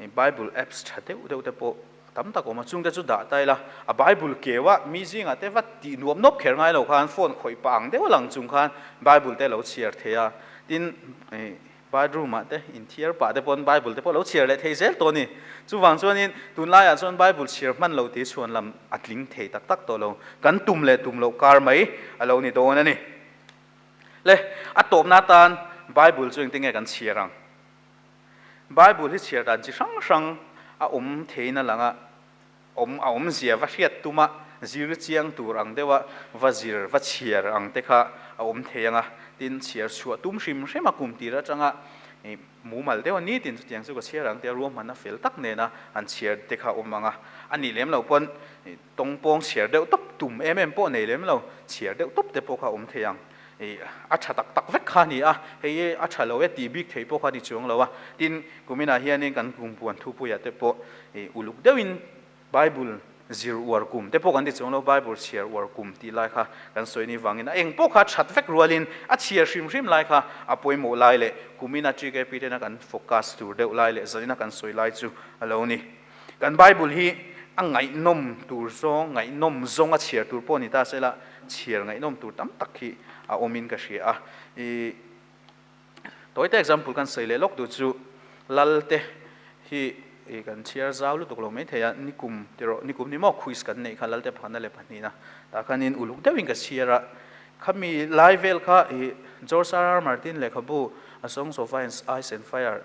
Bible apps tha deuh deuh te pawh tam tak a awm a, chungte chu dah ta ila, a Bible keu a, mi zingah te va tih nuam nawp kher ngai lo khan phone khawih pah ang deuh lang chung khan Bible te lo chhiar thei a, tin bathroom ah te inthiar pah te pawn Bible te pawh lo chhiar leh thei zel tawh a ni. Chuvang chuanin tunlaiah chuan Bible chhiar hman lo tih chhuan lam a tling thei tak tak tawh lo, kan tum leh tum loh kar mai a lo ni dawn a ni. Le, a tawpna atan Bible chu engtin nge kan chhiar ang? Bible hi chhiar dan chi hrang hrang a awm theiin a lang a, awm a awmzia va hriat tuma zir chiang tur ang deuha va zir va chhiar ang te kha a awm thei ang a, tin chhiar chhuah tum hrim hrim a kum tir atanga mumal deuha nitin chutiang chu ka chhiar ang tia ruahmanna fel tak nena han chhiar te kha a awm ang a, a nih lem loh pawn Tawngpawng chhiar deuh tawp tum em em pawh nei lem lo, chhiar deuh tawp te pawh kha a awm thei ang. Ih, a tha tak tak vek kha a ni a, hei hi a tha lo e tih bik thei pawh kha a ni chuang lo a. Tin, kuminah hianin kan kumpuan thupuiah te pawh ih uluk deuhin Bible zir uar kum te pawh kan ti chuang lo, Bible chhiar uar kum tih lai kha kan sawi ni vangin a eng pawh kha that vek rualin a chhiar hrim hrim lai kha a pawimawh lai leh kumina TKP tena kan focus tur deuh lai leh zanina kan sawi lai chu a lo ni. Kan Bible hi a ngaihnawm tur zawng, ngaihnawm zawng a chhiar tur pawh ni ta sela, chhiar ngaihnawm tur tam tak hi a awmin ka hria a. I tawite example kan sawi leh lawk duh chu Lalte hi i kan chhiar zau lutuk lo mai thei a, nikum ti rawh, nikum ni maw quiz kan neih kha Lalte pakhatna leh pahnihna tah khanin uluk deuhin ka chhiar a, khami lai vel kha i George R R Martin lehkhabu A Songs of Ice and Fire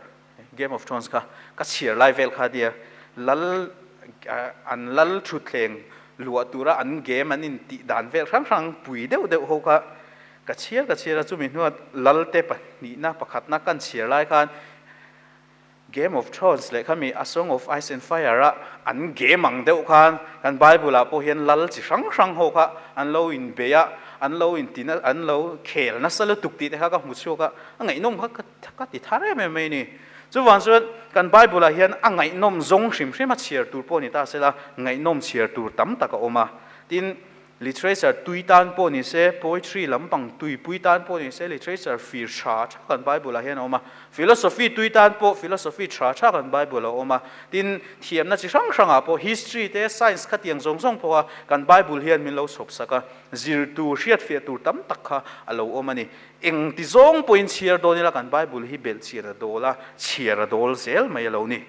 Game of Thrones kha ka chhiar lai vel kha nia lal an lal thutthleng luah tura an game an in tih dan vel hrang hrang pui deuh deuh ho kha ka chhiar ka chhiar a, chumi hnuah lal te pahnihna pakhatna kan chhiar lai khan Game of Thrones leh khami A Song of Ice and Fire a an game ang deuh khan kan Bible ah pawh hian lal chi hrang hrang ho kha an lo in bei a, an lo in ti an lo khel nasa lutuk tih te kha ka hmu chhuak a, a ngaihnawm kha ka Ka ti thar em em mai ni. Chuvang chuan kan Bible-ah hian a ngaihnawm zawng hrim hrim a chhiar tur pawh ni ta sela, ngaihnawm chhiar tur tam tak a awm a. Tin, literature tui tan pawh ni se, poetry lampang tuipui tan pawh ni se, literature fir tha tha kan Bible-ah hian a awm a. Philosophy tui tan pawh philosophy tha tha kan Bible a awm a. Tin, thiamna chi hrang hrangah pawh history te, science khatiang zawng zawng pawha kan Bible hian min lo chhawp sak a, zir tur, hriatfiah tur tam tak kha a lo awm a ni. Eng ti zawng pawhin chhiar dawn ila kan Bible hi belh chhiar a dawl a, chhiar a dawl zel mai a lo ni.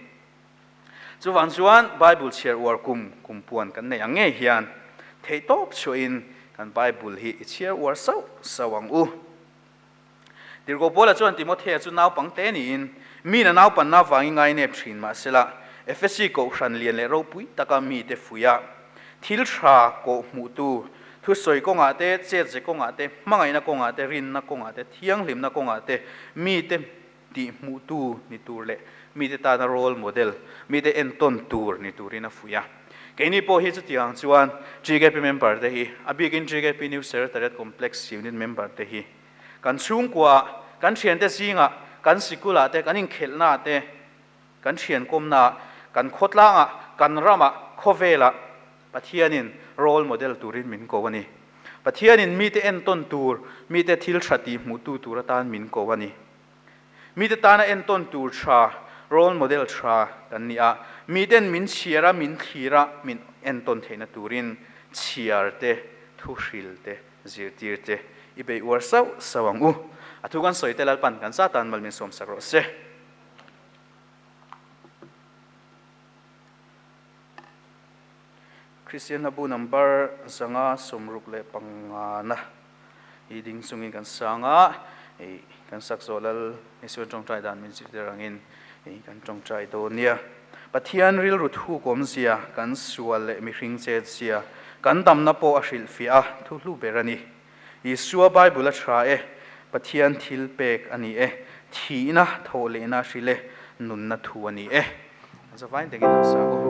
Chuvang chuan Bible chhiar uar kum kum puan kan neih ang ngei hian theihtawp chhuahin kan Bible hi i chhiar uar sauh sauh ang u. Tirhkoh Paula chuan Timothea chu naupangte niin mi na naupanna avangin ngainep thin mahsela Efesi kohhran lian leh ropui taka mite fuih a, thil tha kawh hmuhtu, thusawi kawngah te, chetze kawngah te, hmangaihna kawngah te, rinna kawngah te, thianghlimna kawngah te mite tih hmuhtu ni tur leh mite tana role model, mite entawn tur ni turin a fuih a. Keini pawh hi chutiang chuan GKP member te hi, a bikin GKP New Secretariat Complex Unit member te hi kan chhungkuaah, kan thiante zingah, kan sikulah te, kan inkhelhnaah te, kan thiankawmnaah, kan khawtlangah, kan ramah, khawvelah Pathianin role model turin min ko a ni. Pathianin mite entawn tur, mite thil tha tih hmuhtu tur atan min ko a ni. Mite tana entawn tur tha, role model tha kan ni a, miten min chhiar a, min thlir a, min entawn theihna turin chhiar te, thuhril te, zirtir te i bei uar sauh sauh ang u. A thu kan sawi te Lalpan kan zatan mal min sawmsak rawh se. Kristian hlabu number 565 na hi ding chungin kan sang a, hei kan sak zawh Lal Isuan tawngtai dan min zirtir angin hei kan tawngtai dawn nia. Pathian rilru thuk awmzia, kan sual leh mihring chetzia, kan damna pawh a hrilhfiah a, thu hlu ber a ni. Isua Bible a tha e, Pathian thil pek a ni e, thihna thawh lehna hrilh e, nunna thu a ni e. Zavain takin lo sa u.